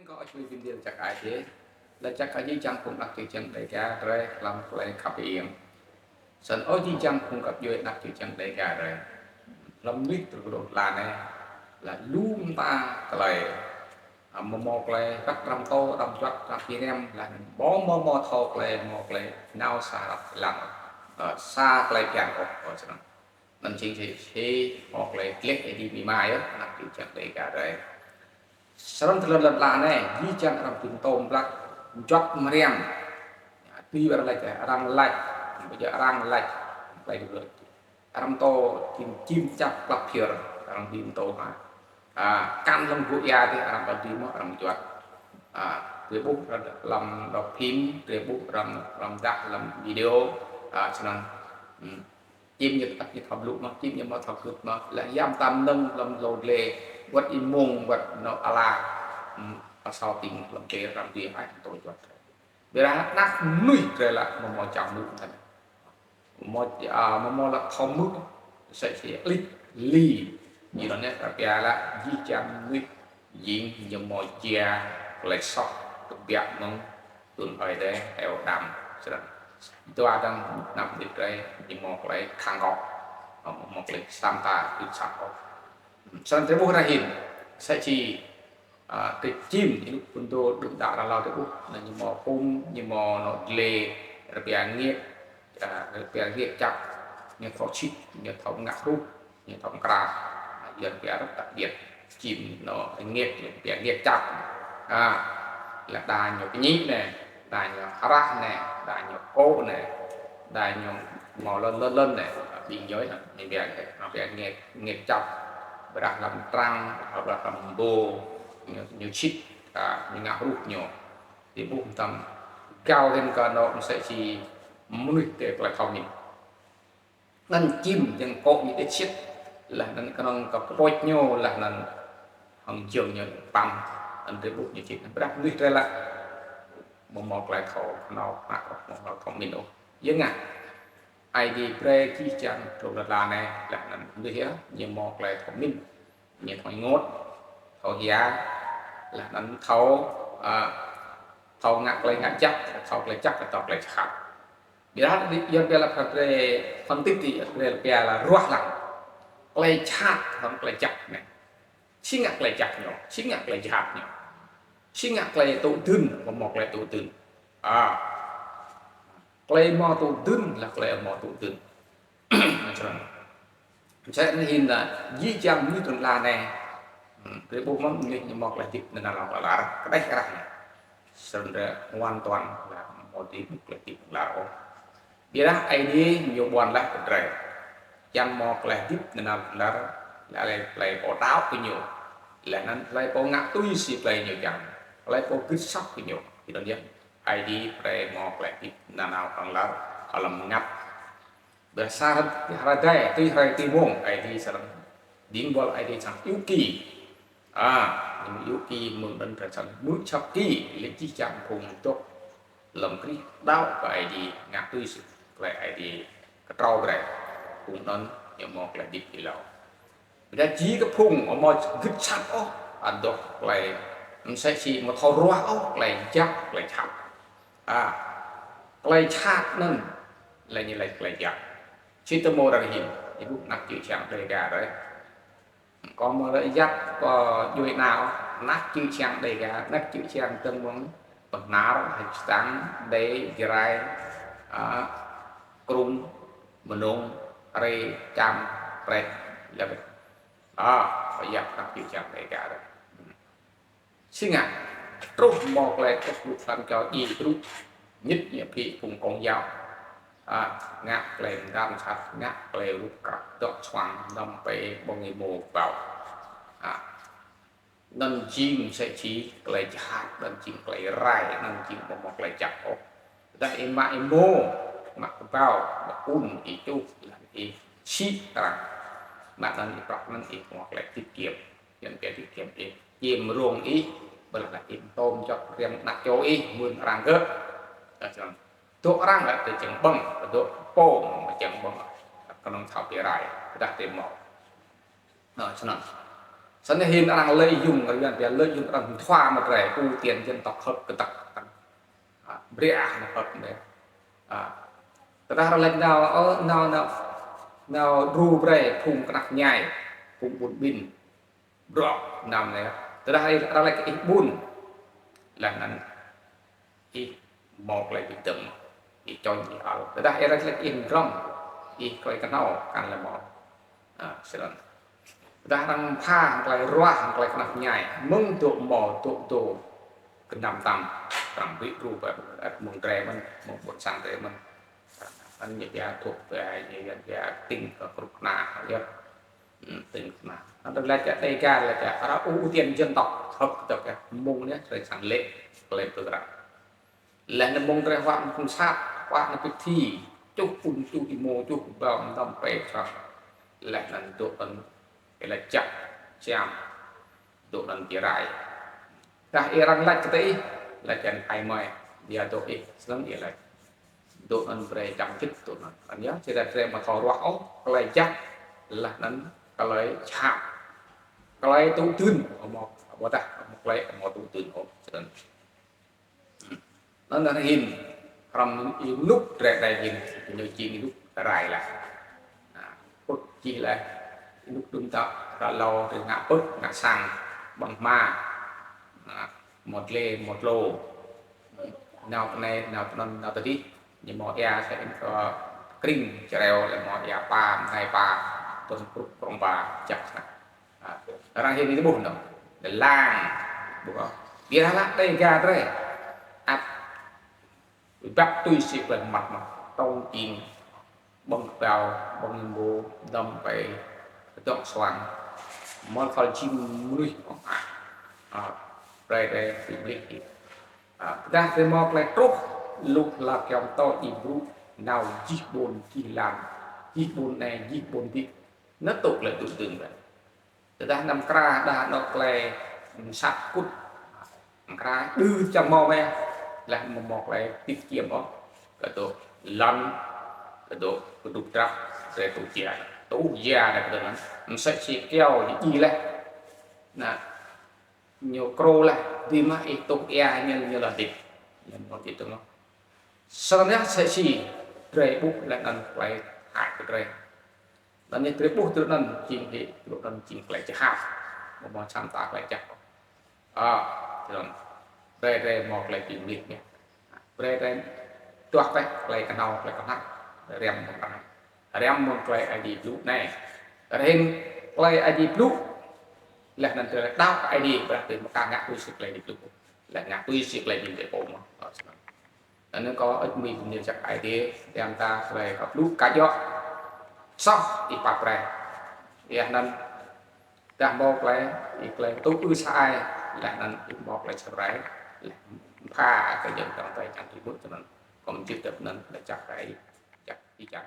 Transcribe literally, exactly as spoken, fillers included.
Kâo čiăng bi mni lač jăk Aê Diê, lač jăk kơ jih jang phung anak čô čiăng Dega drei hlăm klei khăp êng. Snăn ơ jih jang phung găp djuê anak čô čiăng Dega drei, hlăm mnuih tơl kdrôč lăn anei, lač lu mta klei, amâo mâo klei, kăt răm tơ, răm juăt, răm bi răm, lač mâo, mâo, mâo thâo klei, mâo klei nao sa rap lăng, ơ, sa klei bhiăn ôh, ơ, snăn. Anăn jing si, si, mâo klei dleh, ơ, dĭ mĭ ma yơh, anak čô čiăng Dega drei. Snăn tơl lăn lăn anei, jih jang arăng bi mtô mblăk, juăt mriăm. Ya, tui arăng lač, arăng lač, bây giờ arăng lač, klei dleh. Arăng mtô čĭm čĭm čăp klăp phiơr, arăng bi mtô ha. A, kăn hlăm gŭ ya dih arăng ƀă bi mâo arăng juăt. A, drei ƀuh hlăm đọc phim, drei ƀuh hlăm, hlăm dah, hlăm video, a, snăn. Hmm. Čĭm ñu tăp ñu thâo blŭ mơh, čĭm ñu mâo thâo kưt mơh. Leh yăm tam nâng hlăm lô dlê, wăt êmông, wăt nô ala, hmm, asâo tĭng hlăm dlê arăng bi ai mtô juăt. Ƀiădah anak mnuih drei lač amâo mâo čang mưn mơh. Amâo, a, amâo mâo lač thâo mưn, msĕ si lik li. Ñu anăn arăng pia lač jih jang mnuih jing ñu mâo jia klei soh kbiă mơ̆ng tŭn ơi dê eo đam. Snăn. Dua dang anak mnuih drei ñu mâo klei khăng kŏ. Amâo mâo klei sa mta kưt săp ôh. Snăn drei ƀuh ară hin. Msĕ si A, ti čĭm, ñu phŭn dô đưm đă ră lâo ti ƀuh, anăn ñu mâo pum, ñu mâo nô dlê, rơbia ngêt, a, rơbia ngêt čăk, ñu thâo čhĭt, ñu thâo ngă hruh, ñu thâo mkra, a, yơh rơbia rơ̆k tăk điêt, čĭm nô ngêt, rơbia ngêt čăk. A, leh đa ñu kñi anei, đa ñu hrah anei, đa ñu kô̆ anei, đa ñu mâo lăn lăn lăn anei, ƀing ñu anăn, ñu rơbia, rơbia ngêt, ngêt čăk. Ƀiădah hlăm trăng, ƀiădah hlăm mbô, ñu, ñu čhĭt, a, ñu ngă hruh ñu. Ti ƀuh mtam gao hĭn kơ anôk msĕ si mnuih ti klei thâo mĭn. Anăn čĭm jing kô̆ ñu ti čhĭt, leh anăn knŏng kơ kpôč ñu, leh anăn hŏng jơ̆ng ñu păm, anăn ti ƀuh ñu čhĭt. Ƀiădah mnuih drei lač amâo mâo klei thâo knhâo, amâo mâo klei thâo mĭn ôh. Yơh ngă. Aê Diê brei jih jang dôk lăn ala anei, leh anăn mnuih yơh, ñu mâo klei thâo mĭn, ñu thâo ênguôt, thâo hia, leh anăn thâo, a, thâo ngă klei ngă jăk, thâo klei jăk, thâo klei jhat. Ƀiădah yơh pia lač kơ drei phân tích ti, drei pia lač ruah lăng. Klei jhat, hŏng klei jăk anei. Si ngă klei jăk ñu, si ngă klei jhat ñu. Si ngă klei tŭ dưn, amâo mâo klei tŭ dưn. A. Klei mâo tŭ dưn, leh klei amâo tŭ dưn. Msĕ anăn hin, a, jih jang mnuih tơl lăn anei. Hmm, drei ƀuh mơh mnuih ñu mâo klei hdĭp nanao hlŏng lar, kđeh arăng. Snăn drei hoàn toàn lač amâo dưi ƀuh klei hdĭp hlŏng lar ôh. Ƀiădah Aê Diê ñu ƀuăn leh kơ drei. Čiăng mâo klei hdĭp nanao hlŏng lar, leh anăn klei pô đăo kơ ñu. Leh anăn klei pô ngă tui si klei ñu čiăng. Klei pô gưt asăp kơ ñu. Ti anăn yơh, Aê Diê brei mâo klei hdĭp nanao hlŏng lar, hlăm mngăt. Ƀiădah sa hra-, hruê adei, tui hruê tui mmông, Aê Diê srăng, dĭng buăl Aê Diê srăng iu ki. A, ñu iu ki mơ̆ng anăn drei srăng hmư̆ čhăp ki, leh jih jang phung dôk hlăm Krist đăo kơ Aê Diê, ngă tui si klei Aê Diê ktrâo brei. Phung anăn ñu mâo klei hdĭp êlâo. Ƀiădah jih kơ phung amâo gưt asăp ôh, ăt dôk klei msĕ si amâo thâo ruah ôh, klei jăk, klei jhat. A, klei jhat anăn, leh ñu lač klei jăk. Sĭt tơ mâo arăng hĭn, ih ƀuh anak čô čiăng Dega drei. Kâo amâo lač yap kơ djuê ana, anak čô čiăng Dega, anak čô čiăng dơ̆ng mơ̆ng Bahnar, Hčtang, Dê, Jrai, a, Krŭng, Mnông, Rê, Čam, Rĕč, leh. A, kâo yap anak čô čiăng Dega drei. Si ngă, truh mâo klei truh lu hlăm čar djiê truh, ñĭt ñu phĭ phung công giáo. A, ngă klei mgăn jhat, ngă klei rup krăp, dôk čuang, dăm pê ƀơ̆ng êmô kbao. A, anăn jing msĕ si klei jhat, anăn jing klei rai, anăn jing amâo mâo klei jăk ôh. Dah ih mă êmô, mă kbao, mă ŭn, ih čuh, ih sĭ arăng. Mă anăn ih prăk anăn ih mâo klei tiết kiệm. Čiăng pia tiết kiệm ih. Čiêm rông ih, ƀiădah ih mtô mjăk riam anak čô ih, mưn arăng gơ̆. Dah čiăng dôk arăng lač ti čiăng ƀơ̆ng, dôk pô mă čiăng ƀơ̆ng. Knŏng thâo bi rai, dah ti mâo. Ơ, snăn. Snăn hĭn arăng lợi dụng, arăng pia lợi dụng arăng mthua mă drei, ưu tiên dân tộc hơ̆k kdăk. A, brei ah nao hơ̆k mă drei. A, tơdah arăng lač nao, ơ, nao, nao, nao đru brei phung knap mñai, phung ƀun ƀin. Brŏk nao mă drei. Tơdah arăng lač ih ƀun, leh anăn ih mâo klei bi kdơ̆ng, ih čŏng ih ăl. Tơdah arăng lač ih mdrŏng, ih klei knhâo kăn lĕ mâo. A, snăn. Tơdah arăng pha klei ruah, klei knap mñai, mơ̆ng dôk mâo, dôk dôk, knăm tam, arăng bi đru brei, mơ̆ng drei mơ̆n, mơ̆ng ƀuôn sang drei mơ̆n. Anăn ñu pia thuốc về, ñu pia tinh, ơ, kruk na, yơh. Hmm, tinh na. Anăn lač kơ Đêga, lač kơ arăng ưu tiên dân tộc, hơ̆k kdăk yơh, mơ̆ng anei, drei srăng lĕ, klei bi kdơ̆ng. Leh anăn mơ̆ng drei huă msat, huă anăn bi thi, čuh ŭn, čuh êmô, čuh ƀâo, mdăm pĕ srăng. Leh anăn dôk anăn, êlâo jăk, siam, dôk anăn bi rai. Tơdah arăng lač kơ ih, lač anăn ai mơi, dia dôk ih, snăn ih lač. Dôk anăn brei dăm jĭt dôk anăn. Anăn yơh, čơdah drei amâo thâo ruah ôh, klei jăk, leh anăn klei jhat. Klei tŭ dưn, amâo, amâodah, amâo klei, amâo tŭ dưn ôh, snăn. Anăn hĭn, hrăm ênuk drei đei hĭn, ñu jing ênuk rai leh. A, pŭt jih leh, ênuk đưm dăp, ră lâo, drei ngă pŭt, ngă sang, ƀơ̆ng hma. A, mâo dliê, mâo tlô. Nao tinei, nao tinăn, nao tidih. Ñu mâo êa, sa êa, ơ, krĭng, čreo, leh mâo êa pa, mnai pa, tŭn kruk, krŏng pa, jăk snăk. A, arăng hĭn ñu ƀuh nao. Leh lăng, ƀuh. Ƀiădah lač Đêga drei. Ăt. Ƀăk tui si klei mmăt mơh. Tông jing. Ƀơ̆ng kpao, ƀơ̆ng êmô, mdăm pĕ, dŏ suang. Mâo thâo jing mnuih. A, a, drei, drei, bi mlih. A, tơdah drei mâo klei truh, luh hla kyâo mtô ih blŭ, nao jih ƀuôn, jih lăn, jih ƀuôn anei, jih ƀuôn dih. Anăn tŭ klei tŭ dưn mơh. Tơdah anăn mkra, đa anôk klei msat kŭt. Mkra, đưm čiăng mâo mơh. Leh mâo, mâo klei tiết kiệm ôh. Kơ dôk lăn, kơ dôk, kơ dôk drăp, drei tŭ jia. Tŭ jia anăn kơ dôk anăn. Msĕ si kyâo ñu djiê leh. Anăn, ñu krô leh, bi mă ih tuh êa ñu, ñu lŏ hdĭp. Ñu mâo ti tŭ mơh. Snăn yơh msĕ si drei ƀuh leh anăn klei hơăi kơ drei. Anăn ñu drei ƀuh tui anăn jing hĕ, tui anăn jing klei jhat. Amâo mâo čăm ta klei jhat. A, tui anăn. Drei, drei mâo klei bi mlih mơh. Brei drei duah bĕ klei knhâo, klei knhăk, hriăm mơ̆ng anăn. Hriăm mơ̆ng klei Aê Diê blŭ anei. Hriăm klei Aê Diê blŭ. Leh anăn drei đăo kơ Aê Diê, brei drei mkra ngă tui si klei Aê Diê blŭ. Leh ngă tui si klei Aê Diê blŭ mơh. Anăn kâo ăt mĭn bi mni jăk Aê Diê, tiăm ta klei kâo blŭ ka djŏ. Soh ih pap brei. Êa anăn dah mâo klei, ih klei tŭ ư sa ai, leh anăn ih mâo klei sa brei, leh pha kơ jơ̆ng dŏng drei čiăng tui mŭt anăn. Kâo mjưh dăp anăn, leh čăk ai, čăk ih čăk.